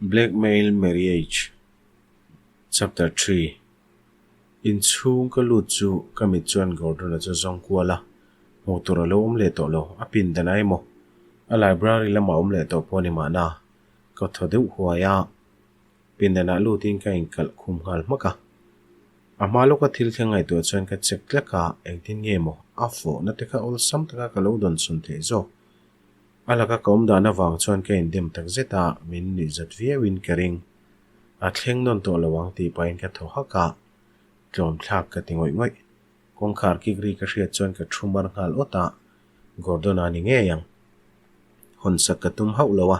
Blackmail Marriage Chapter 3 Inchhung ka lut chu ka mit chuan Gordon-a chu zawng kual a, hmuh tur a lo awm leh tawh lo, a pindan a emaw a library lamah awm leh tawh pawh a ni mahna, ka thaw deuh huai a, pindanah lutin ka inkalh khum nghal hmak a. A hma lawka thil thleng ngaihtuah chuan ka check tlek a, engtin nge maw a fawhna te kha awlsam taka ka lo dawnsawn theih zawk. A laka ka awm dan avang chuan ka indem tak zet a, min nuihzat viauin ka ring. A thleng nawn tawh lo ang tih pahin ka thaw hak a, tlawm thlak ka ti ngawih ngawih. Kawngkhar kik ri ka hriat chuan ka thu mar nghal awt a, Gordon-a ni ngei ang. Hawnsak ka tum hauh lo a,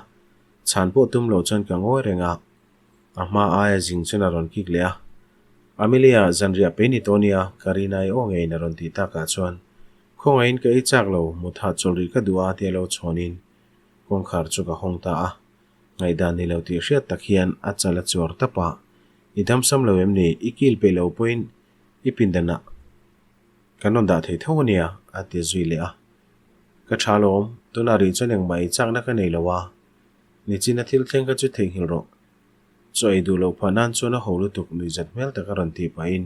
chhan pawh tum loh chuan ka ngawi reng a, A hma aia zing chuan a rawn kik leh a. Amelia, zanriah pe ni tawh nia, Karina-i aw ngeiin a rawn tih takah chuan, Khawngaihin ka ei chak lo, mut hahchawl rih ka duh a tia lo chhawnin kawngkhar chu ka hawng ta a. Ngaihdan ni lo tih hriat tak hian a chal a chuar tap a, I damsam lo em ni, i kil peih lo pawhin i pindanah kan rawn dah thei tho a nia, a ti zui leh a. Ka tha lawm, tunah rih chuan engmah ei chakna ka nei lo a. Nichina thil thleng kha chu theihnghilh rawh. Chaw ei duh loh phah nan chuan a ho lutuk nuihzat hmel tak a rawn tih pahin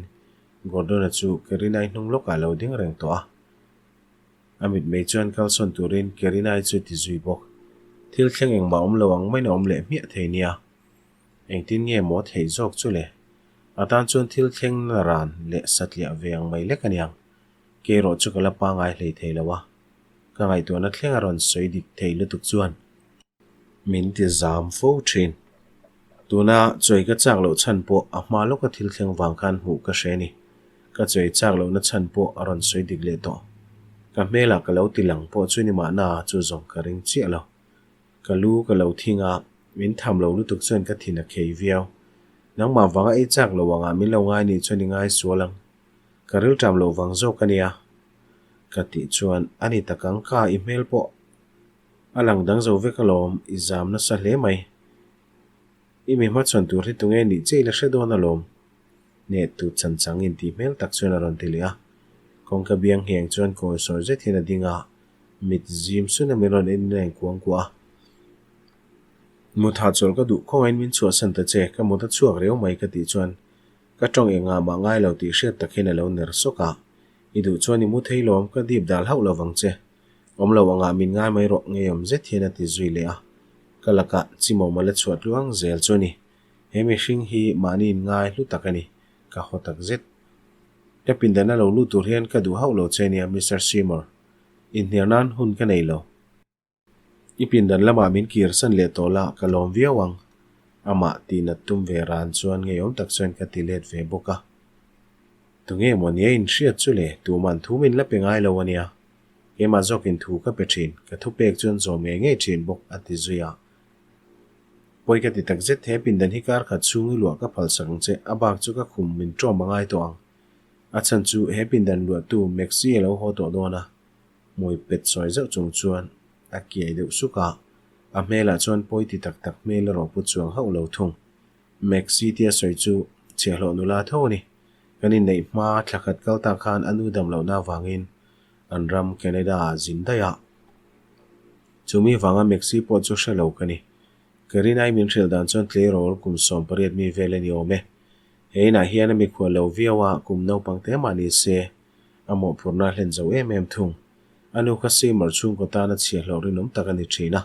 Gordon-a chu Karina-i hnung lawkah a lo ding reng tawh a. A mitmei chuan kalsawn turin Karina-i chu ti zui bawk. Thil thleng engmah awm lo ang maiin a awm leh hmiah thei nia. Engtin nge maw theih zawk chu le? A tan chuan thil thleng na ran leh satliah ve ang mai lek aniang. Keirawh chu ka la pangai hlei thei lo a. Ka ngaihtuahna thleng a rawn sawi dik thei lutuk chuan min ti zam fo thin. Tuna chawi ka chak loh chhan pawh a hma lawka thil thleng vang khan hmuh ka hre ni. Ka chawi chak lohna chhan pawh a rawn sawi dik leh tawh. Ka hmelah ka lo ti lang pawh chu ni mahna chu zawng ka ring chiah lo. Ka lu ka lo thing a, min tham lo lutuk chuan ka thin a khei viau. Nangmah vanga ei chak lo angah min lo ngai nih chuan i ngai sual ang. Ka rilṭam loh vang zawk a nia. Ka tih chuan a ni tak ang ka i hmel pawh a lang dang zo vek alawm i zam nasa hle mai. I mi hmachhawn tur hi tunge nih che ila hre dawn alawm. Neh tu chan chang in tih hmel tak chuan a rawn ti leh a. Kawngka biang ngheng chuan kawi sawi zet hian a ding a, mit zim sun a min rawn en in a inkuang kuah a. Mut hahchawlh ka duh khawngaiin min chhuahsan ta che, ka mut a chhuak reu mai ka tih chuan Ka tawng engah mah ngai lo tih hriat tak hian a lo ner sawk a, I duh chuan i mu thei lawm, ka dip dal hauh lo vang che. Awm lo angah min ngai mai rawh ngeiawm zet hian a ti zui leh a. Ka lakah chimawm a la chhuah tluang zel chu a ni. He mihring hi mahni in ngai hlu tak a ni, ka haw tak zet. Ka pindan a lo lut tur hian ka duh hauh lo che nia Mister Seymour. Inhnial nan hun ka nei lo. I pindan lamah min kirsan leh tawh la, ka lawm viau ang. Amah tihnat tum ve ran chuan ngeiawm tak chuan ka ti let ve bawk a. Tunge maw nia inhriat chu le, tuman thu min la pe ngai lo a nia. Keimah zawkin thu ka pe thin, ka thupek chuan zawm ngei ngei thin bawk a ti zui a. Pawi ka ti tak zet, he pindan hi kar khat chhung i luah ka phalsak ang che, a bak chu ka khum min ṭawm a ngai tawh ang. A chhan chu he pindan luahtu Maxi a lo haw tawh dawn a. Hmui pet sawi zeuh chung chuan a kiai deuh suk a, a hmelah chuan pawi ti tak tak hmel erawh pu chuang hauh lo thung. Maxi tia sawi chu chhiahhlawh nula tho a ni. Kan inneih hma thla khat kal ta khan a nu dam lohna avangin an ram Canada ah zin daih a. Chumi vanga Maxi pawh chu hre lo ka ni. Karina-i min hrilh dan chuan tleirawl kum 18 mi vel a ni awm e. He inah hian a mikhual lo viau a, kum naupang te mah ni se. A mawhphurhna a hlen zo em em thung. A nu kha Seymour chhungkaw tana chhiahhlawh rinawm tak a ni thin a.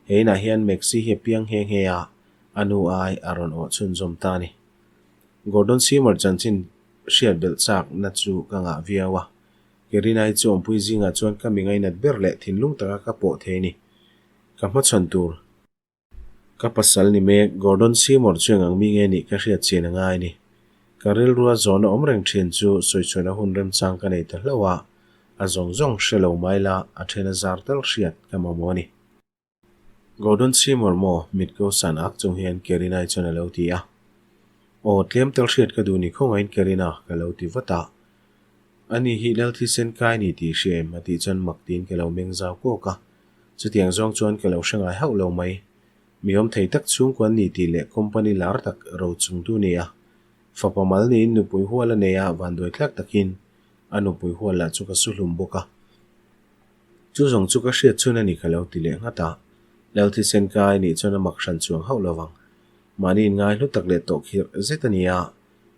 He inah hian Maxi hi a piang nghe nghe a, a nu ai a rawn awh chhunzawm ta a ni. Gordon Seymour chanchin hriat belh chakna chu ka ngah viau a. Kerina-i chu awmpui zingah chuan ka mi ngainat ber leh thinlung taka ka pawh thei a ni. Ka hmachhawn tur. Ka pasal ni mek, Gordon Seymour chu engang mi nge nih ka hriat chian a ngai a ni. Ka rilrua zawhna awm reng thin chu sawichhuahna hun remchang ka nei ta hlauh a, a zawng zawng hre lo mai la, a then a zar tal hriat ka mamawh a ni. Gordon Seymour maw? Mitko san ak chung hian Karina-i chuan a lo ti a. Aw, tlem tal hriat ka duh ni khawngaihin Karina, ka lo ti vat a. Ani hi Lal thisen kai ni tih hria em? a tih chuan mak tiin ka lo meng zau kawk a. Chutiang zawng chuan ka lo hre ngai hauh lo mai. Mi awm thei tak chhungkua an ni tih leh company lar tak ro chung tu nia. Fapa mal niin nupui hual a nei a, vanduai thlak takin a nupui hual lah chu ka su hlum bawk a. Chu zawng chu ka hriat chhun a ni ka lo ti leh nghat a. Lal thisen kai nih chuan a mak hran chuang hauh lo vang. Mahni inngai hlu tak leh tawh khirh zet a ni a,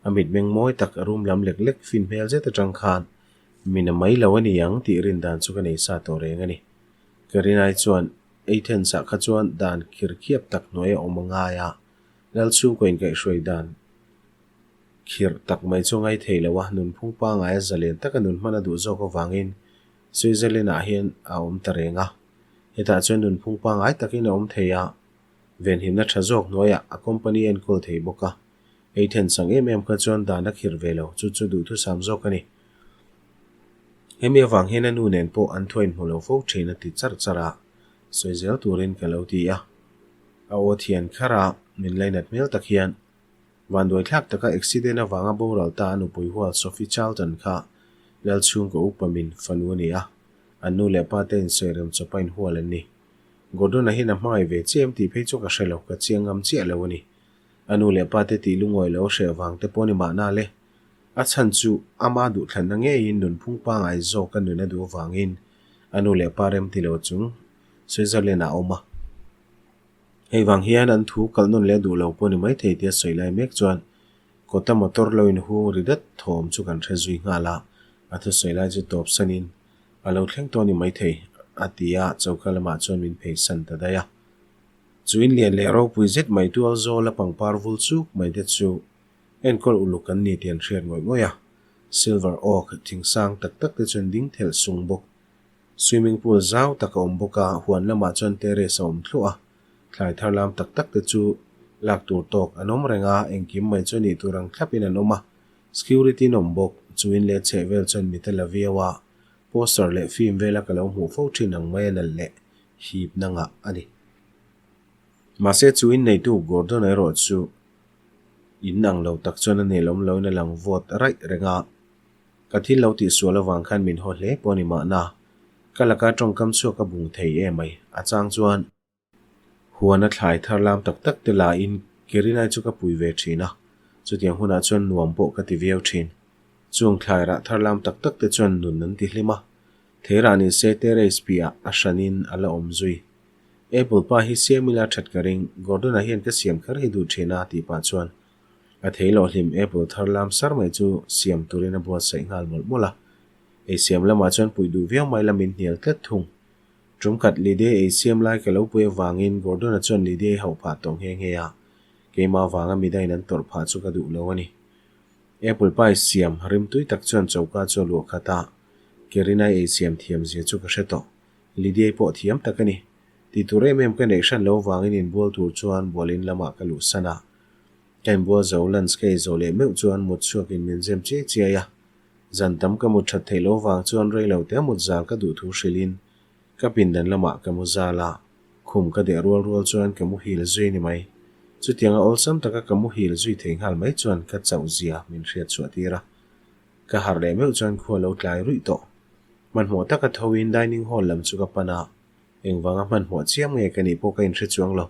a mitmeng mawi tak a rum lam lek lek fin hmel zet atang khan min a mai lo a ni ang tih rin dan chu ka nei sa tawh reng a ni. Karinai chuan Athens-ah kha chuan dan khirkhiap tak hnuai a awm a ngai a, Lal chhungkaw inkaihhruai dan khirh tak mai chu ngai thei lo a, nunphung pangaia zalen taka nun hman a duh zawk avangin Switzerland-ah hian a awm ta reng a. Hetah chuan nunphung pangai takin a awm thei a, venhimna tha zawk hnuaiah a company a enkawl thei bawk a. Ei then sang em em kha chuan dan a khirh ve lo, chu chu duhthusam zawk a ni. Hemi avang hian a nu nen pawh an thuain hmu lo fo thin a ti charh charh a, sawi zel turin ka lo ti a. A aw thian kharh a, min lainat hmel tak hian vanduaithlak taka accident avanga boral ta a nupui hual Sophie Charlton kha Lalchhungkaw upa min fanu a ni a, an nu leh pa te insawi rem chawpa inhual an ni. Gordon-a hian a hmangaih ve chiah em tih phei chu ka hre lo, ka chiang ngam chiah lo a ni. A nu leh pa te tih lungawi lo hreh vang te pawh ni mahna le. A chhan chu ama duhthlanna ngeiin nunphung pangai zawk a nun a duh avangin a nu leh pa rem ti lo chung Switzerland-ah a awm a. Hei vang hian an thu kalh nawn leh duh lo pawh ni maithei tia sawi lai mek chuan kawta motor lo inhung ri dat thawm chu kan hre zui nghal a, a thusawi lai chu tawp sanin a lo thleng tawh ni maithei a ti a, choka lamah chuan min phei san ta daih a. Chu in lian leh ropui zet mai tual zawl a pangpar vul chuk mai te chu enkawl uluk an ni tih an hriat ngawih ngawih a, silver oak thing sang tak tak te chuan ding thelh sung bawk. Swimming pool zau tak a awm bawk a, huan lamah chuan terrace a awm thluah a, thlai thar lam tak tak te chu lak tur tawk an awm reng a, engkim mai chu nih tur ang thlapin an awm a, security an awm bawk, chu in leh chheh vel chuan mit a la viau a, poster leh film vela ka lo hmuh fo thin ang mai a nalh leh hipna ngah a ni. Mahse chu in neitu Gordon erawh chu in ang lo tak chuan a nelawm loin a lang vawt raih reng a. Ka thil lo tihsual avang khan min haw hle pawh a ni mahna, ka laka tawngkam chhuak a bung thei em mai. A chang chuan huan a thlai thar lam tak tak te lain Kerinai chu ka pui ve thin a, chutiang hunah chuan nuam pawh ka ti viau thin. Chung thlai rah thar lam tak tak te chuan nun an ti hlim a, theirah ni se terrace piahah a hranin a la awm zui. Apple pa hi siam ila that ka ring, Gordon-a hian ka siam kher hi duh thin a tih pah chuan A thei loh hlim apple thar lam sar mai chu siam turin a buatsaih nghal mawlh mawlh a. Ei siam lamah chuan puih duh viau mai la min hnial tlat thung. Tum khat Lydia ei siam lai ka lo pui avangin Gordon-a chuan Lydia-i hauh phah tawh nghe nghe a, keimah avanga midangin an tawrh phah chu ka duh lo a ni. Apple pie siam rimtui tak chuan choka chu a luah khat a, Kerina-i ei siam thiam zia chu ka hre tawh. Lydia-i pawh thiam tak a ni. Tih tur em em ka neih hran lo avangin inbual tur chuan bualin lamah ka luhsan a. Ka inbual zo lunch ka ei zawh leh meuh chuan mut chhuakin min zem chiai chiai a. Zan tam ka mut that theih loh vang chuan rei lo te mut zal ka duh thu hrilhin ka pindan lamah ka mu zal a, khum ka deh rual rual chuan ka muhil zui ni mai. Chutianga awlsam taka ka muhil zui thei nghal mai chuan ka chauh zia min hriat chhuah tir a. Ka harh leh meuh chuan khua lo tlai ruih tawh. Hmanhmawh taka thoin dining hall lam chu ka pan a, engvanga hmanhmawh chiam nge ka nih pawh ka inhre chuang lo.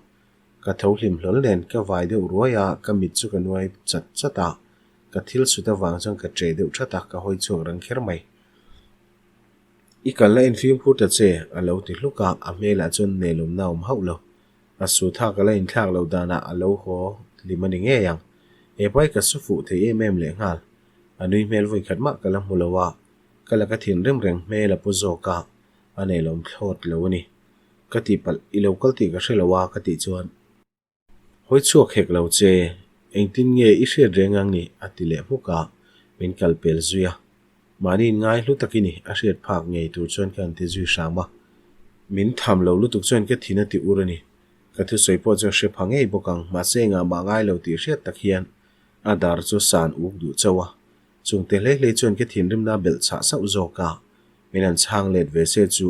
Ka tho hlim hlawl nen ka vai deuh ruai a, ka mit chu ka nuai chat chat a, ka thil sut avang chuan ka che deuh that a, ka hawi chhuak rang kher mai. I kalna en fimkhur ta che, a lo ti hluk a, a hmelah chuan nelawmna a awm hauh lo. A sut hak a la inthlak loh danah a lo haw hlim a ni ngei ang. He pai ka su fuh thei em em lehnghal. A nui hmel vawi khat mah ka la hmu lo a, ka laka thinrim reng hmel a pu zawk a, a nelawm thlawt lo a ni. Ka tihpalh, i lo kal tih ka hre lo a ka tih chuan. Hawi chhuak hek lo che, engtin nge i hriat reng ang ni? a ti leh hmuk a, min kal pel zui a. Mahni in ngai hlu tak i ni, a hriat phak ngei tur chuan ka han ti zui hram a. Min tham lo lutuk chuan ka thin a ti ur a ni. Ka thusawi pawh chu a hre pha ngei bawk ang, mahse engah mah ngai lo tih hriat tak hian a dar chu san uk duh chauh a. Chungte hlei hlei chuan ka thinrimna a belh chhah sauh zawk a, min han chhang let ve se chu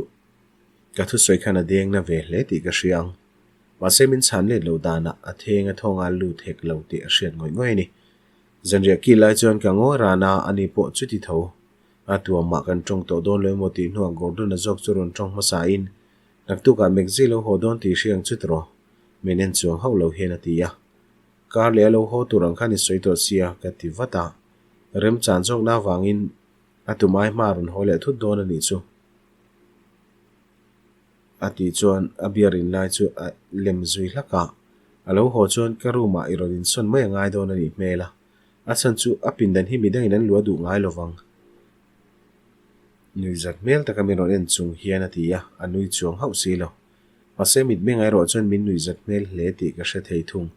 Ka thusawi khan a deng na ve hle tih ka hria ang. Mahse min chhan let loh danah a theng a thawng a lut hek lo tih a hriat ngawih ngawih a ni. Zanriah kil lai chuan ka ngawi ran a, ani pawh chuti tho. A tuamah kan tawng tawh dawn lo emaw tih hnuah Gordon-a zawk chu rawn tawng hmasa in, Naktukah Mekzi lo haw dawn tih hria ang chu tiraw? Min en chuang hauh lo hian a ti a. Kar leh a lo haw tur ang khan i sawi tawh sia ka ti vat a. Remchan zawkna avangin a tumai hma a rawn haw leh thut dawn a nih chu. A tih chuan a beer in lai chu a lem zui hlak a. A lo haw chuan ka room ah i rawn insawn mai a ngai dawn a nih hmel a, a chhan chu a pindan hi midangin an luah duh ngai lovang. Nuihzat hmel taka min rawn en chung hian a ti a, a nui chuang hauh si lo. Mahse mitmeng erawh chuan min nuihzat hmel hle tih ka hre thei thung.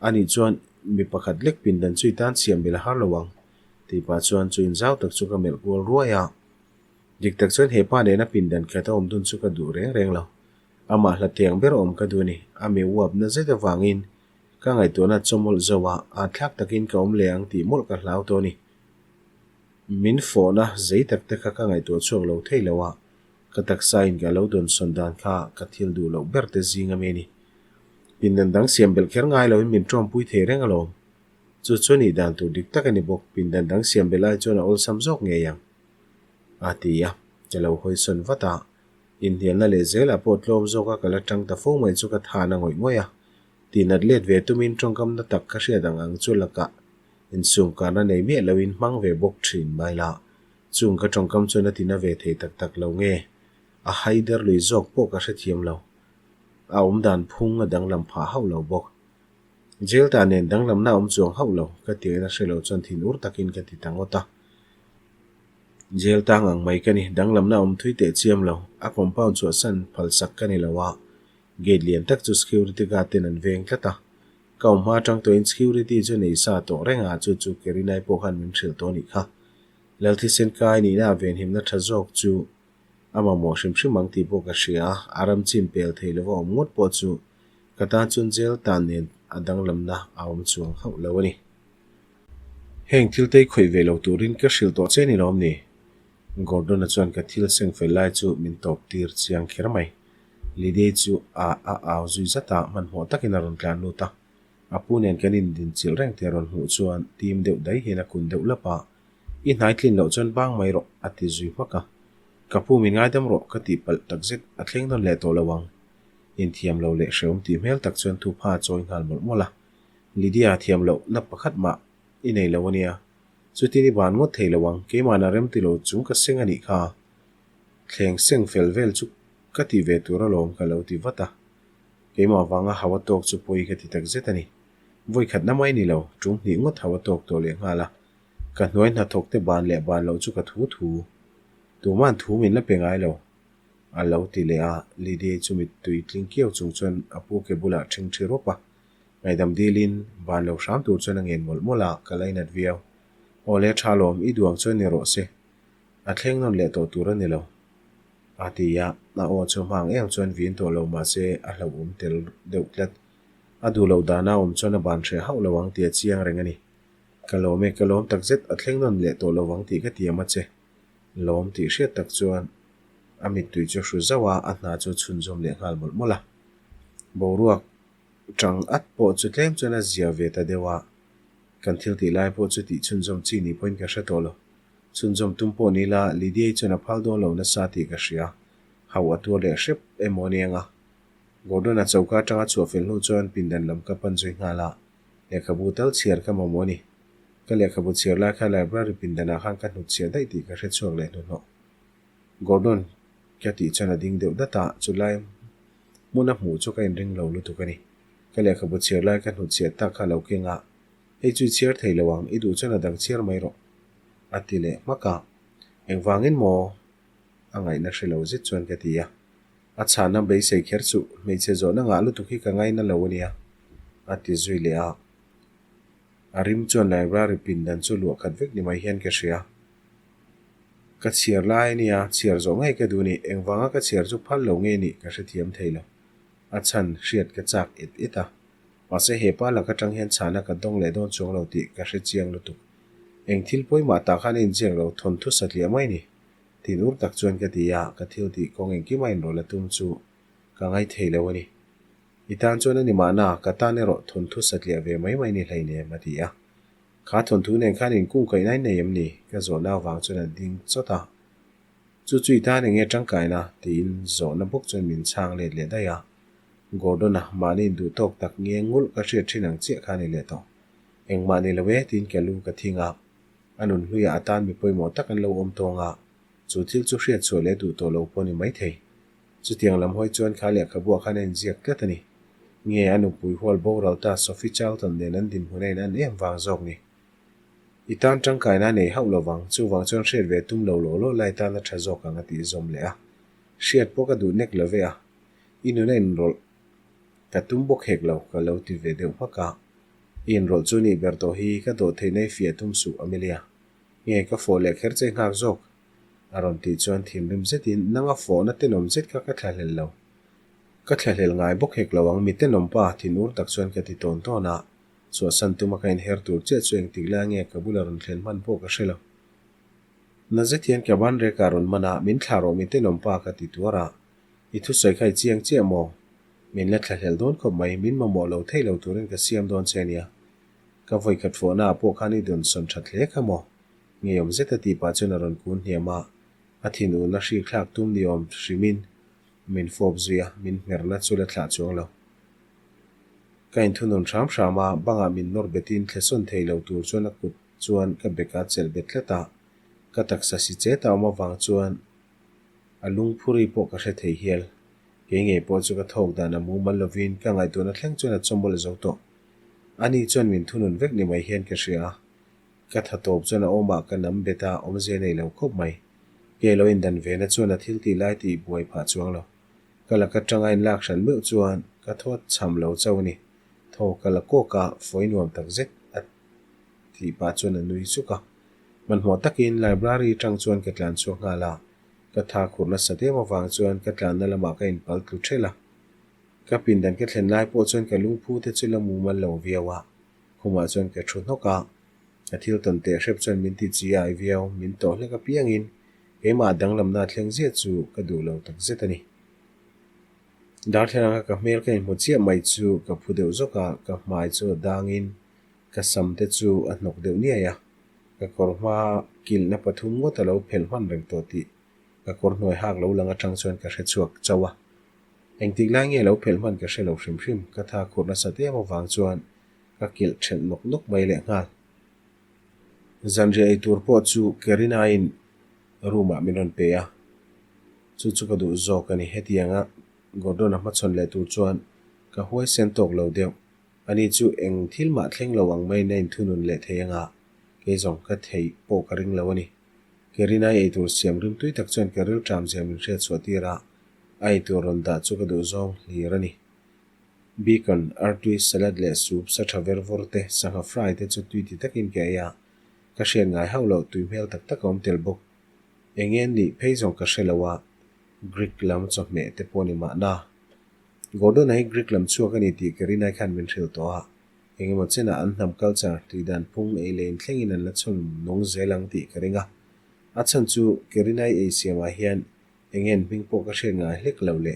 Anih chuan mi pakhat lek pindan chu i tan siam belh a har lo ang tih pah chuan chu inzau tak chu ka melh kual ruai a. Dik tak chuan he pa nena pindan khat a awm dun chu ka duh reng reng lo. Amah hla tiang ber awm ka duh a ni. A mi uapna zet avangin ka ngaihtuahna chawmawlh zo a, âtthlak takin ka awm leh ang tih mawlh ka hlau tawh a ni. Min fawhna zei tak te kha ka ngaihtuah chhuak lo thei lo a, ka taksa in ka lo dawnsawn dan kha ka thil duh loh ber te zing a mi a ni. Pindan dang siam belh kher ngai loin min ṭawmpui thei reng alawm. Chu chu nih dan tur dik tak a ni bawk, pindan dang siam belh ai chuan a awlsam zawk ngei ang, a ti a, ka lo hawisawn vat a. Inhnialna leh zelah pawh tlawm zawka ka la ṭang ta fo mai chu ka than a ngawih ngawih a. Tihnat let ve tumin ṭawngkamna tak ka hriat ang ang chu lakah insumkarna nei miah loin hmang ve bawk ṭhin mai la. Chung ka ṭawngkam chuan a tina ve thei tak tak lo nge? A haider lui zawk pawh ka hrethiam lo. A awmdan phung a danglam phah hauh lo bawk. Jail ta nen danglamna a awm chuang hauh lo, ka tih aina hre lo chuan thin ur takin ka ti ta ngawt a. Jail tang ang mai ka ni, danglamna a awm thui teh chiam lo. A compound chhuahsan phalsak ka ni lo a, gate lian tak chu security guard ten an veng tlat a. Ka awm hma atang tawhin security chu nei sa tawh reng a, chu chu Kerinai pawh khan min hrilh tawh a nih kha. Lalthisen kai nihna a venhimna tha zawk chu A mamawh hrim hrim ang tih pawh ka hria a, a ram chin pel thei lova awm ngawt pawh chu ka tan chuan jail tan nen a danglamna a awm chuang hauh lo a ni. Heng thil te i khawih ve lo turin ka hrilh tawh che ni lawm ni? Gordon-a chuan ka thil seng fel lai chu min tawp tir chiang kher mai. Lydia chu a a au zui zat a, hmanhmawh takin a rawn tlan lut a. A pu nen kan indinchilh reng tih a rawn hmuh chuan tim deuh daih hian a kun deuh lap a, I hnai tlin loh chuan bang mai rawh, a ti zui hmak a. Ka pu min ngaidam rawh ka tih palh tak zet, a thleng nawn leh tawh lo ang. Inthiam lo leh hrehawm tih hmel tak chuan thupha a chawi nghal mawlh mawlh a. Lydia thiam loh na pakhat mah i nei lo ania. Chutin i ban ngawt thei lo ang, keimahna rem ti lo chung ka seng a nih kha. Thleng seng fel vel chu ka ti ve tur alawm ka lo ti vat a. Keimah vanga hau a tawk chu pawi ka ti tak zet a ni. Vawikhatna mai ni lo, tum hnih ngawt hau a tawk tawh leh nghal a. Ka hnuai hnathawk te ban leh ban loh chu ka thu thu. Tuma'n thu min la pe ngai lo. A lo ti leh a, Lydia chu mittui tling kiau chung chuan a pu ke bulah ṭhing ṭhi rawp a. Ngaihdam dilin ban lo hram tur chuan a ngen mawlh mawlh a, ka lainat viau. Aw le ṭha lawm, i duang chuan ni rawh se. A thleng nawn leh tawh tur a ni lo. A ti a, a aw chu hmang em chuan vin tawh lo mahse a hlauhawm tel deuh tlat. A duh loh dana awm chuan a ban hreh hauh lo ang tih a chiang reng a ni. Ka lawm e, ka lawm tak zet, a thleng nawn leh tawh lovang tih ka tiam a che. Lawm tih hriat tak chuan a mittui chu hru zauh a, a hna chu chhunzawm leh nghal mawlh mawlh a. Boruak tang at pawh chu tlem chuan a zia ve ta deuh a, kan thil tih lai pawh chu tih chhunzawm chi ni pawhin ka hre tawh lo. Chhunzawm tum pawh ni la, Lydia-i chuan a phal dawn lo nasa tih ka hria. Hauh a tuar leh hrep emaw aniang a. Gordon-a choka atanga chhuah fel hnu chuan pindan lam ka pan zui nghal a. Lehkhabu tal chhiar ka mamawh a ni. Ka lehkhabu chhiar lai kha library pindanah khan ka hnut chhiah daih tih ka hre chhuak leh hnuhnawh. Gordon, ka tih chuan a ding deuh dat a, chulai hmuna hmuh chu ka inring lo lutuk a ni. Ka lehkhabu chhiar lai ka hnut chhiah tak kha lo keng a, hei chu i chhiar thei lo ang, i duh chuan a dang chhiar mai rawh, a ti leh hmak a. Engvangin maw? A ngaihna hre lo zet chuan ka ti a. A chhahna beisei kher chu hmeichhe zawhna ngah lutuk hi ka ngaina lo a nia, a ti zui leh a. A rim chuan library pindan chu luah khat vek ni mai hian ka hria. Ka chhiar lai a nia, chhiar zawh ngei ka duh ni, engvanga ka chhiar chu phal lo nge nih ka hrethiam thei lo. A chhan hriat ka chak et et a. Mahse he pa lak atang hian chhahna ka dawng leh dawn chuang lo tih ka hre chiang lutuk. Eng thil pawimah tah khan a inziak lo, thawnthu satliah mai ni. Tinur tak chuan ka ti a, ka thil tih kawng engkim a inrawlh a tum chu ka ngai thei lo a ni. I tan chuan a ni mahna, ka tan erawh thawnthu satliah ve mai mai ni hleinem, a ti a. Kha thawnthu nen khan inkungkaihna in nei em ni? Ka zawhna avang chuan a ding chawt a. Chu chu i tan enge tangkaina? tiin zawhna bawk chuan min chhang let leh daih a. Gordon-a mahni induh tawk tak nge ngulh ka hriat thin ang chiah kha a ni leh tawh. Engmah ni lo e, tiin ka lu ka thing a. A nun hluiah a tan mi pawimawh tak an lo awm tawng a, chu thil chu hriat chhuah leh duh tawh lo pawh a ni maithei. Chutiang lam hawi chuan kha lehkhabuah khan a inziak tlat a ni. Nge a nupui hual boral ta Sophie Charlton nen an dinhmun a in an em vang zawk ni? I tan tangkaina a nei hauh lo vang, chuvang chuan hriat ve tum lo law law lai tan a tha zawk ang a tih zawm leh a. Hriat pawh ka duh nek lo ve a, i nun a inrawlh ka tum bawk hek lo ka lo ti ve deuh hmak a. I inrawlh chu nih ber tawh hi ka dawh theihna i fiah tum suh Amelia. Nge ka fawh leh kher che nghak zawk? A rawn tih chuan thinrim zetin nanga fawhna tenawm zet kha ka thlahlel lo. Ka thlahlel ngai bawk hek lo ang mi tenawm pa thinur tak chuan ka ti tawn tawn a. Chhuahsan tuma ka inher tur chiah chu engtik lai nge ka bula rawn thlen hman pawh ka hre lo. Na zet hian ka ban rekah rawn man a, min thlah rawh mi tenawm pa ka ti tuar a. I thusawi kha i chiang chiah maw? Min la thlahlel dawn khawp mai, min mamawh lo thei lo turin ka siam dawn che nia. Ka vawikhat fawhna ah pawh khan i dawnsawn that hle kha maw? Ngeiawm zet a tih pah chuan a rawn kun hniam a, a thinurna hri thlak tum ni awm hrimin min fawp zui a, min hmerna chu la thlah chuang lo. Ka inthunun hram hram a, bangah min nawr betin thlesawn thei lo tur chuan a kut chuan ka beka chelh bet tlat a, ka taksa si chet a awm avang chuan a lungphuri pawh ka hre thei hial. Kei ngei pawh chu ka thawk dan a mumal lovin ka ngaihtuahna thleng chuan a chawmawlh zo tawh. Ani chuan min thunun vek ni mai hian ka hria a, ka tha tawp chuan a awmah ka nam bet a, awmzia nei lo khawp mai. Ke lo indan ve na chuan a thil tih lai tih buai phah chuang lo. Ka laka tanga inlak hran meuh chuan ka thawt cham lo chauh a ni. Thaw ka la kawk a, fawi nuam tak zet a tih pah chuan a nui suk a. Hmanhmawh takin library tang chuan ka tlan chhuak nghal a, ka tha khur nasat em avang chuan ka tlanna lamah ka inpal tlu ṭhelh a. Ka pindan ka thlen lai pawh chuan ka lungphu te chu la mumal lo viau a, khumah chuan ka thu hnawk a. Ka thil tawn teh hrep chuan min ti chi ai viau, min tawh hlek apiangin keimah danglamna thleng ziah chu ka duh lo tak zet a ni. Darthlalang a ka hmel ka inhmu chiah mai chu ka phu deuh zawk a, ka hmai chu a dangin ka sam te chu a hnawk deuh niai a, ka kawr hma kilhna pathum ngawt a lo phelh hman reng tawh tih ka kawr hnuai hak lo lang atang chuan ka hre chhuak chauh a. Engtik lai nge lo phelh hman ka hre lo hrim hrim, ka tha khurh nasat em avang chuan ka kilh thelh nawk nawk mai leh nghal. Zanriah ei tur pawh chu Kerina-in room ah min rawn pe a, chu chu ka duh zawk a ni. Hetianga Gordon-a hmachhawn leh tur chuan ka huaisen tawk lo deuh. Ani chu eng thil mah thleng lo ang maiin a inthunun leh thei anga, kei zawng ka theih pawh ka ring lo a ni. Kerina-i eitur siam rimtui tak chuan ka rilṭam zia min hriatchhuah tir a, a eitur rawn dah chu ka duh zawng hlir a ni. Bacon, artui, salad leh soup, sa tha ver vawr te, sangha fry te chu tui ti takin ka ei a, ka hriat ngai hauh loh tui hmel tak tak a awm tel bawk. Eng nge nih phei zawng ka hre lo a, Greek lam chawhmeh te pawh ni mahna. Gordon-a hi Greek lam chhuak a ni tih Karina khan min hrilh tawh a, eng emaw chenah an hnam culture, tui dan phung ei leh inthlengin an la chhun nung zel ang tih ka ring a. A chhan chu Karina-i ei siamah hian Eng en hming pawh ka hriat ngai hlek lo le,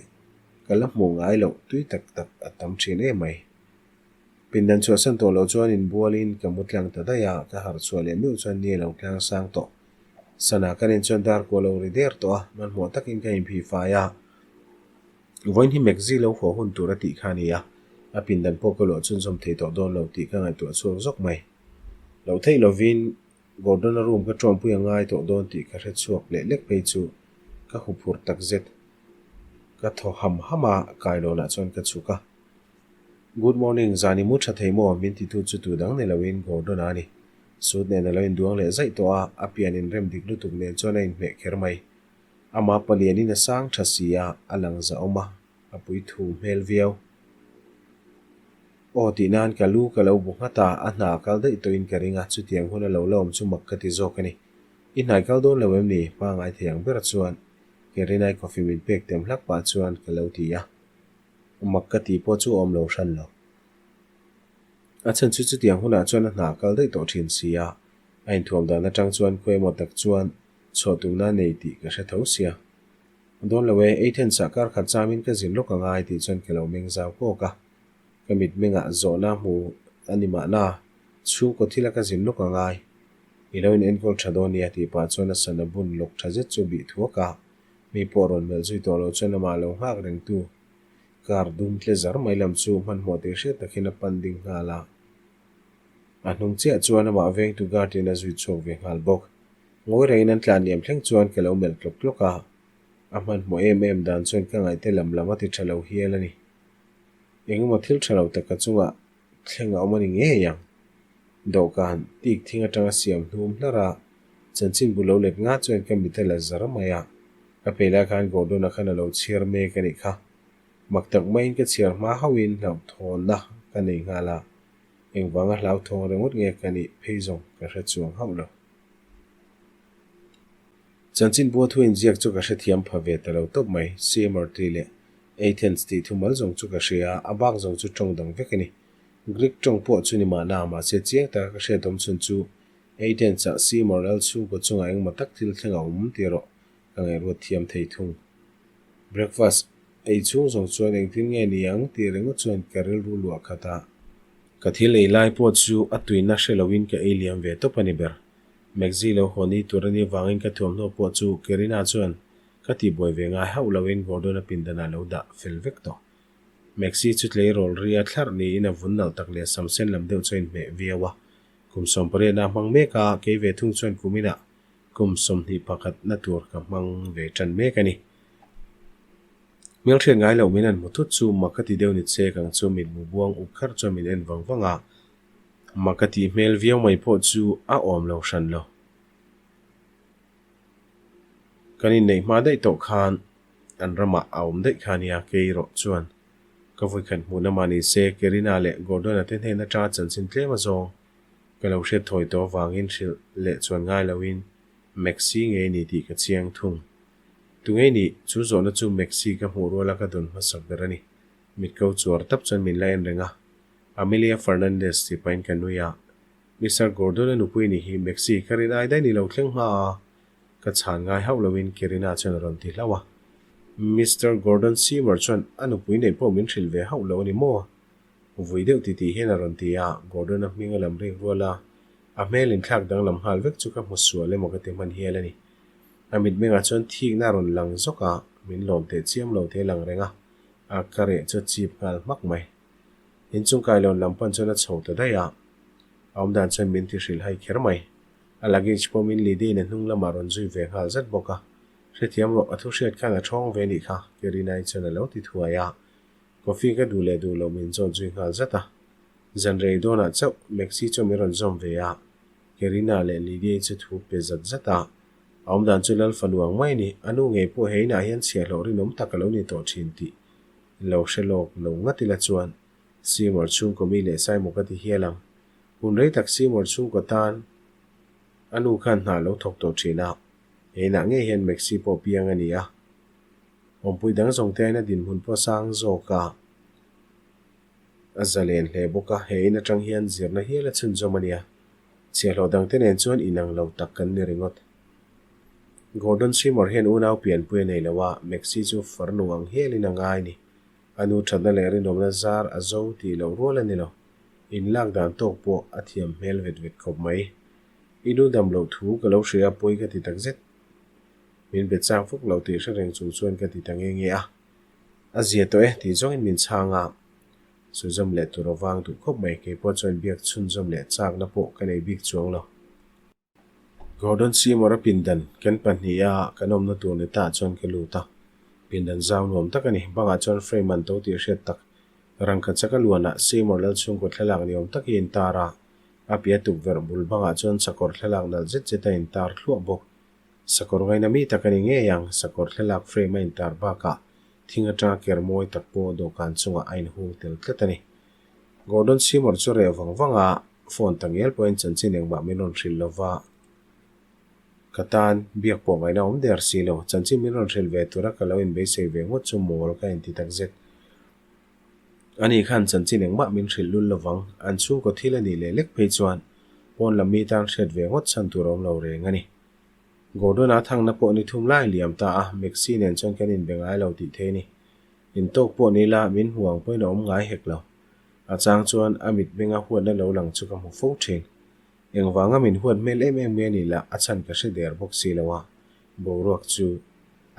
ka la hmuh ngai loh tui tak tak a tam thin em mai. Pindan chhuahsan tawh loh chuan inbualin ka mu tlang ta daih a, ka harh chhuah leh meuh chuan ni a lo tlang sang tawh. Sana ka nen chuan dar kuah lo ri der tawh a, hmanhmawh takin ka inphih fai a. Vawiin hi Mekzi lo haw hun tur a tih kha a ni a, a pindan pawh ka luah chhunzawm thei tawh dawn lo tih ka ngaihtuah chhuak zawk mai. Loh theih lovin Gordon-a room ka ṭawmpui a ngai tawh dawn tih ka hre chhuak leh lek phei chu ka huphurh tak zet. Ka thaw ham ham a, kailawnah chuan ka chhuk a. Good morning, zan i mu ṭha thei maw? min titu chu tu dang ni loin Gordon-a a ni. Suit nen a lo induang leh zaih tawh a, a pian inrem dik lutuk nen chuan a inhmeh kher mai. Amah palianin a sang ṭha si a, a lang zahawm a, a puithu hmel viau. Aw tih nan ka lu ka lo bu nghat a, a hna a kal daih tawhin ka ring a, chutiang hun a lo la awm chu mak ka ti zawk a ni. I hnai kal dawn lo em ni? Hma ngai thei ang ber chuan Kerinai coffee min pek tem hlak pah chuan ka lo ti a. Mak ka tih pawh chu a awm lo hran lo. A chhan chu chutiang hunah chuan a hna a kal daih tawh thin si a, a inthuam dan atang chuan khawi emaw tak chuan chhuah tumna a nei tih ka hre tho sia. Dawn lo e, ei then sah kar khat chamin ka zin lawk a ngai tih chuan ka lo meng zau kawk a. Ka mitmengah zawhna hmu a ni mahna, chhungkaw thila ka zin lawk a ngai. I lo in enkawl tha dawn nia tih pah chuan a sana bun lawk tha zet chu bih thuak a, mi pawh rawn melh zui tawh lo chuan amah lo nghak rengtu car dum tle zar mai lam chu hmanhmawh tih hriat takin a pan ding nghal a. A hnung chiah chuan amah vengtu guard in a zui chhuak ve nghal bawk. Ngawi rengin an tlan liam thleng chuan ka lo melh tlawk tlawk a, a hmanhmawh em em dan chuan ka ngaihte lam lam a ti tha lo hial a ni. Engemaw thil tha lo tak ka chungah thleng a awm a ni ngei ang. Dawhkan tik thing atanga siam hnum hlar a, chanchinbu lo let nga chuan ka mit a la zar mai a. Ka phei lai khan Gordon-a khan a lo chhiar mek a nih kha. Mak tak maiin ka chhiar hma hauhin hlauhthawnna ka nei nghal a, engvanga hlauthawng ringawt nge ka nih phei zawng ka hre chuang hauh lo. Chanchinbua thu inziak chu ka hrethiam pha ve ta lo tawp mai, Seymour tih leh Athens tih thumal zawng chu ka hria a, a bak zawng chu tawng dang vek a ni. Greek tawng pawh chu ni mahna, mahse chiang taka ka hriat awm chhun chu Athens-ah Seymour lal chhungkaw chungah engmaw tak thil thleng a awm tih erawh ka ngaihruat thiam thei thung. Breakfast ei chhung zawng chuan engtin nge ni ang tih ringawt chuan ka rilru luah khat a. Ka thil ei lai pawh chu a tuina hre loin ka ei liam ve tawp a ni ber. Maxi lo haw ni tur a nih avangin ka thuamhnaw pawh chu Kerina chuan ka tihbuai ve ngai hauh loin Gordon-a pindanah lo dah fel vek tawh. Maxi chu tleirawl ria thlarh niin a vun nalh tak leh sam sen lam deuh chu a inhmeh viau a. Kum sawmpariatna a hmang mek a, kei ve thung chuan kuminah kum 21 na tur ka hmang ve tan mek a ni. Hmelhriat ngai loh min han hmu thut chu mak ka ti deuh ni che kang chu mitmu buang up kharh chuan min en vang vang a. Mak ka tih hmel viau mai pawh chu a awm lo hran lo. Kan inneih hma daih tawh khan an ramah a awm daih kha nia kei erawh chuan ka vawikhat hmuhna mah ni se Kerina leh Gordon-a te hnen atanga chanchin tlem azawng ka lo hriat thawi tawh avangin hrilh leh chuan ngai loin Maxi ngei ni tih ka chiang thung. Tungei nih chu zawhna chu Maxi ka hmuh ruala ka dawn hmasak ber a ni. Mitko chuar tap chuan min la en reng a. Amelia Fernandez tih pahin ka nui a, Mister Gordon-a nupui nih hi Maxi ka rin ai daih ni lo thleng hma a, ka chhan ngai hauh loin Kerina chuan a rawn ti hlauh a. Mister Gordon Seymour chuan a nupui neih pawh min hrilh ve hauh lo a ni maw? Vui deuh titih hian a rawn ti a, Gordon-a hming a lam rik rual a, a hmel inthlak danglam nghal vek chu ka hmu sual emaw ka ti hman hial a ni. A mitmengah chuan thikna a rawn lang zawk a, min lawm teh chiam lo te lang reng a, a ka reh chu a chip nghal hmak mai. Inchung kailawn lam pan chuan a chho ta daih a, a awm dan chuan min ti hrilh hai kher mai. A luggage pawh min Lydia-in a hnung lamah rawn zui ve nghal zat bawk a. Hrethiam rawh, a thu hriat khan a thawng ve nih kha, Kerina-i chuan a lo ti thuai a. Coffee ka duh leh duh loh min zawt zui nghal zat a. Zan rei dawnah chauh Maxi chuan min rawn zawm ve a, Kerina leh Lydia-i chu thu pe zat zat a. A awm dan chu Lal fanu ang mai a ni, a nu ngei pawh he inah hian chhiahhlawh rinawm tak a lo ni tawh thin tih Lo hre lawk lo ngat ila chuan Seymour chhungkaw mi leh Saimo ka ti hial ang. Hun rei tak Seymour chhungkaw tan a nu khan hna lo thawk tawh thin a, he inah ngei hian Maxi pawh piang a ni a. Awmpui dang zawng te aiin a dinhmun pawh sang zawk a, a zalen hle bawk a, he in atang hian zirna hial a chhunzawm a nia. Chhiahhlawh dangte nen chuan inang lo tak kan ni ringawt. Gordon Seymour hian unau pianpui a nei lo a, Maxi chu farnu ang hialin a ngai ni. A nu thatna leh rinawmna zar a zo tih loh rual a ni lo. Inlak dan tawk pawh a thiam hmel vet vet khawp mai. I nu dam loh thu ka lo hria a pawi ka ti takzet. Min be chak vak lo tih hre reng chung chuan ka ti ta nge nge a. A zia tawh e tih zawngin min chhang a. Chhunzawm leh tur a vang duh khawp mai, keipawh chuan biak chhunzawm leh chakna pawh ka nei bik chuang lo. Gordon Seymour-a pindan kan pahniha kan awmna tur ni tah chuan ka lut a, pindan zau nuam tak a ni. Bangah chuan frame an to tih hriat tak rangkha chaka luanah Seymour Lalchhungkaw thlalak ni awm tak hi a intar a, a piah tukverh bul bangah chuan sakawr thlalak nalh zet zet a intar thluah bawk. Sakawr ngaina mi tak a ni ngei ang, sakawr thlalak frame a intar bakah thing atanga ker mawi tak pawh dawhkan chungah a inhung tel tlat a ni. Gordon Seymour chu reh vang vang a, phone ta ngial pawhin chanchin engmah min rawn hrilh lo va, ka tan biak pawh ngaihna awm der si lo. Chanchin min rawn hrilh ve tura ka lo inbeisei ve ngawt chu mawl ka inti takzet. Ani khan chanchin engmah min hrilh lul lo vang, an chhungkaw thil a nih leh lek phei chuan pawn lam mi tan hriat ve ngawt chhan tur a awm lo reng a ni. Gordon-a thangna pawh ni thum lai liam ta a, Maxi nen chuan kan inbe ngai lo tih thei a ni. Intawk pawh ni la, min hmu ang pawhin a awm ngai hek lo. A chang chuan a mitmenga huatna lo lang chu ka hmu fo thin. Engvanga min huat hmel em em nge ni lah a chhan ka hre der bawk si lo a, boruak chu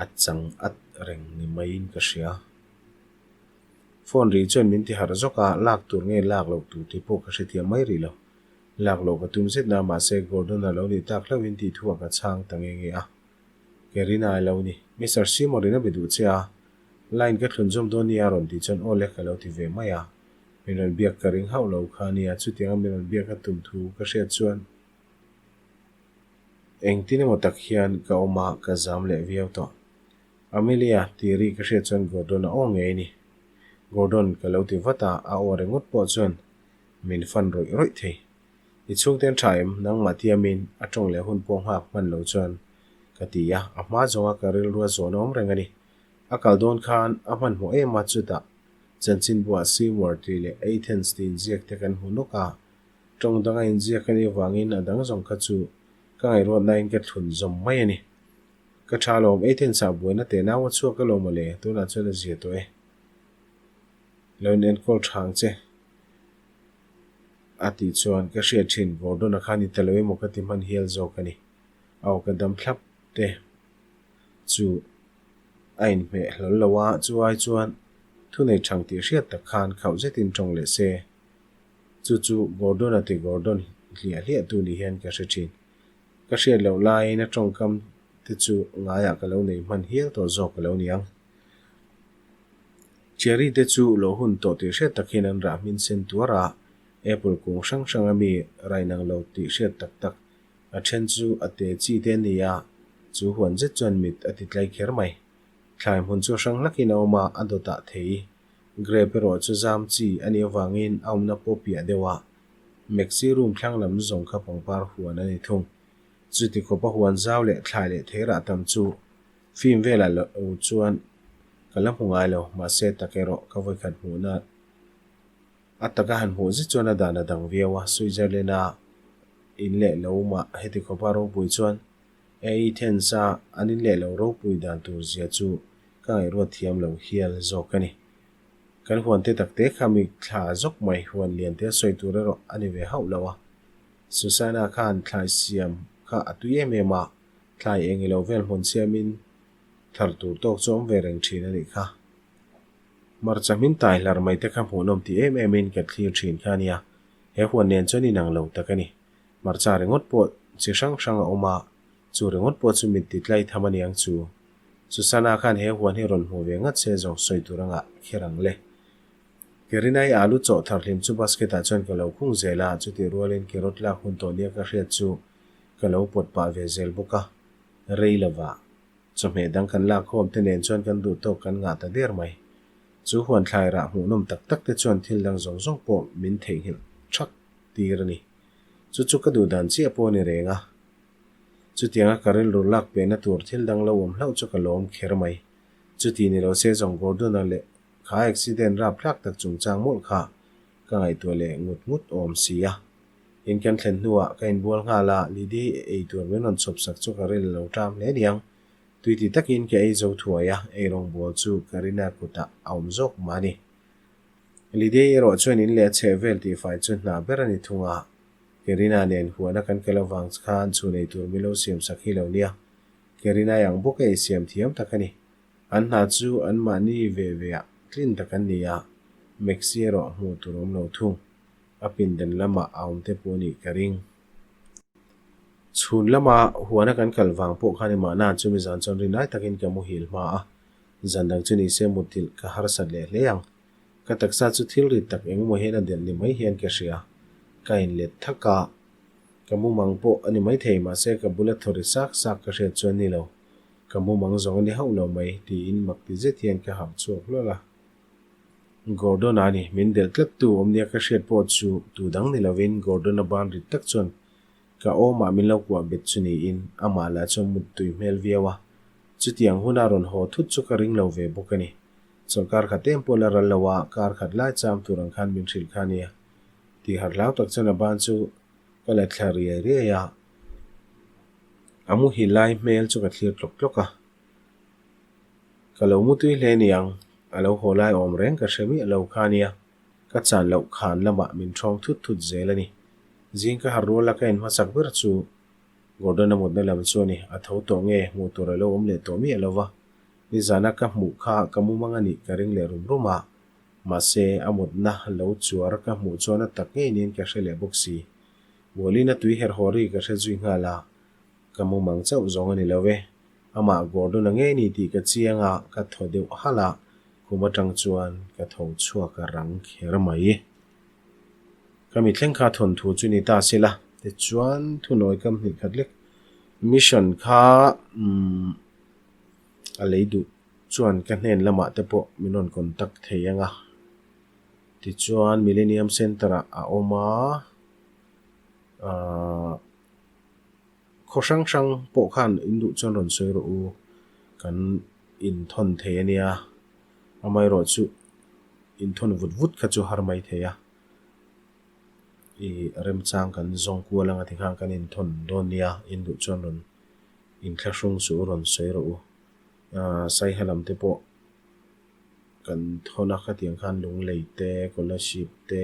a chang at reng ni maiin ka hria. Phone ri chuan min ti harh zawk a, lak tur nge lak loh tur tih pawh ka hrethiam mai rih lo. Lak loh ka tum zet na mahse Gordon-a lo nih tak hlauhin tih thuah ka chhang ta nge nge a. Kerina a lo ni. Mister Seymour in a be duh che a. Line ka thlun zawm dawn nia a rawn tih chuan aw le ka lo ti ve mai a. Min rawn biak ka ring hauh lo kha nia, chutianga min rawn biak a tum thu ka hriat chuan engtin emaw tak hian ka awm a, ka zam leh viau tawh. Amelia, tih ri ka hriat chuan Gordon a aw ngei a ni. Gordon, ka lo ti vat a, a aw ringawt pawh chuan min fan rawih rawih thei. I chhungte an tha em? Nangmah tiamin a tawng leh hun pawh nghak hman lo chuan ka ti a, a hma zawnga ka rilrua zawn a awm reng a ni. A kal dawn khan a hmanhmawh em a, chutah chanchinbuah Seymour tih leh Athens tih inziak te kan hmu nawk a, tawng danga inziak a nih avangin a dang zawng kha chu ka ngaihruatnain ka thlun zawm mai a ni. Ka tha alawm, Athens-ah buaina teh nau a chhuak alawm mawle, tunah chuan a zia tawh e. Lo in enkawl tha ang che. A tih chuan ka hriat thin, Gordon-a khan i ta lo emaw ka ti hman hial zawk a ni. A aw ka dam thlap te chu a inhmeh hlawl lo a, chu ai chuan thunei thang tih hriat tak khan khauh zetin tawng leh se. Chu chu Gordon-a ti Gordon hliah hliah tu ni hian ka hre thin. Ka hriat loh laiin a tawngkam te chu ngaiah ka lo nei hman hial tawh zawk ka lo ni ang. Cherry te chu lo hun tawh tih hriat tak hian an rah hmin sen tuar a, apple kung hrang hrang a mi rainang lo tih hriat tak tak a then chu a te chi te a ni a, chu huan zet chuan mit a ti tlai kher mai. Thlai hmun chu hrang hlakin a awm a, a dawtah thei. Grape erawh chu zam chi a nih avangin a awmna pawh piah deuh a, Maxi room thlang lam zawng kha pangpar huan a ni thung. Chuti khawpa huan zau leh thlai leh theirah tam chu Film velah lo chuan ka la hmu ngai lo, mahse tak erawh ka vawikhat hmuhna a taka han hmuh zet chuan a dan a dang viau a, Switzerland-a in leh lo mah heti khawpa ropui chuan Athens-a an in leh lo ropui dan tur zia chu ka ngaihruat thiam lo hial zawk a ni. Kan huan te tak te kha mi thla zawk mai, huan lian te sawi tur erawh a ni ve hauh lo a. Susanna khan thlai siam kha a tui em em a, Thlai eng ilo vel hmun siamin thar tur tawk chu awm ve reng thin a nih kha. Hmarcha hmin tai hlar mai te kha hmuhnawm ti em emin ka thlir thin kha a nia, he huan nen chuan inang lo tak a ni. Hmarcha ringawt pawh chi hrang hrang a awm a, chu ringawt pawh chu mit ti tlai tham a niang chu. Susanna khan he huan hi rawn hmu ve ngat se zawng sawi tur anga kher ang le. Kerinai alu chawh thar hlim chu basket ah chuan ka lo khung zel a, chutih rualin carrot lak hun tawh nia ka hriat chu Ka lo pawt pah ve zel bawk a, rei lova chawhmeh dang kan lak khawm te nen chuan kan duh tawk kan ngah ta der mai. Chu huan thlai rah hmuhnawm tak tak te chuan thil dang zawng zawng pawh min theihnghilh thak tir a ni. Chu chu ka duh dan chiah pawh a ni reng a. Chutianga ka rilru lak pehna tur thil dang lo awm hlauh chu ka lawm kher mai. Chuti ni lo se zawng Gordon-a leh kha accident rapthlak tak chungchang mawlh kha ka ngaihtuah leh ngut ngut awm si a. In kan thlen hnuah ka inbual nghal a, Lydie ei tur min rawn chhawp sak chu ka ril a lo ṭam hle niang. Tui ti takin ka ei zo thuai a, ei rawngbâwl chu Karina kutah a awm zawk mah a ni. Lydie erawh chuan in leh a chheh vel tihfai chu hna ber a ni thung a, Karina nen huana kan kal avang khan chhun ei tur min lo siam sak hi lo nia. Karina i ang bawk a ei siam thiam tak a ni. An hna chu anmahni ve veah tlin tak an ni a, Maxi erawh hmuh tur awm lo thung. A pindan lamah a awm te pawh nih ka ring. Chhun lama huana kan kal vang pawh khan i mahna chumi zan chuan rin lai takin ka muhil hma a, zan dang chu nise mutthilh ka harsat leh hle ang. Ka taksa chu thil rit tak engemaw hian a delh ni mai hian ka hria. Ka inlet thak a, ka mumang pawh a ni maithei mahse ka bula thaw ri sak sak ka hriat chuan ni lo, ka mumang zawng a ni hauh lo mai tiin mak ti zet hian ka harh chhuak hlawlh a. Gordon-a a ni, min delh tlat tu awm nia ka hriat pawh chu tu dang ni lovin Gordon-a ban rit tak chuan ka awmah min lo kuah bet chu niin amah lah chuan mut tui hmel viau a. Chutiang huna rawn haw thut chu ka ring lo ve bawk a ni. Chawlhkar khat em pawh la ral lo a, kar khat lai cham tur ang khan min hrilh kha a nia. Tih harh hlau tak chuan a ban chu ka la thla riai riai a, a muhil lai hmel chu ka thlir tlawk tlawk a. Ka lo mutui hle niang, a lo haw lai awm reng ka hre miah lo kha nia, ka chan loh khan lamah min ṭhawng thut thut zel a ni. Zing ka harh ruala ka en hmasak ber chu Gordon-a mutna lam chu a ni, a tho tawh nge hmuh tur a lo awm leh tawh miah lo va, nizana ka hmuh kha ka mumang a nih ka ring leh rum rum a, mahse a mutna lo chuar ka hmuh chuan a tak ngei niin ka hre leh bawk si. Bualin a tui herh haw ri ka hre zui nghal a, ka mumang chauh zawng a ni lo e. Amah Gordon-a ngei ni tih ka chiang a, ka thaw deuh halh a. Khum atang chuan ka tho chhuak a rang kher mai. Ka mithleng kha thawnthu chu ni ta se la, tichuan thunawi kam hnih khat lek mission kha umm a lei duh chuan ka hnen lamah te pawh min rawn contact thei ang a. Tichuan Millennium Centre ah a awm a, ahh khaw hrang hrang pawh khan in duh chuan rawn sawi rawh u, kan inthawn thei a nia. Amaherawhchu inthawn vut vut kha chu har mai thei a, ih remchang kan zawng kual anga tikhan kan inthawn dawn nia, in duh chuan rawn inthlahrung suh u rawn sawi rawh u. Ahh Saiha lam te pawh kan thawn a, khatiang khan lunglei te, scholarship te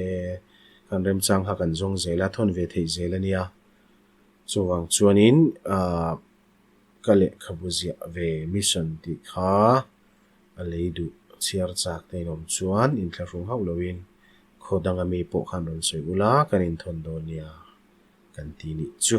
kan remchang kha kan zawng zel a, thawn ve theih zel a nia. Chuvang chuanin ahh ka lehkhabu ziah ve mission tih kha a lei duh chhiar chak te in awm chuan inthlahrung hauh loin khaw danga mi pawh khan rawn sawi ula kan inthawn dawn nia kan ti nih chu.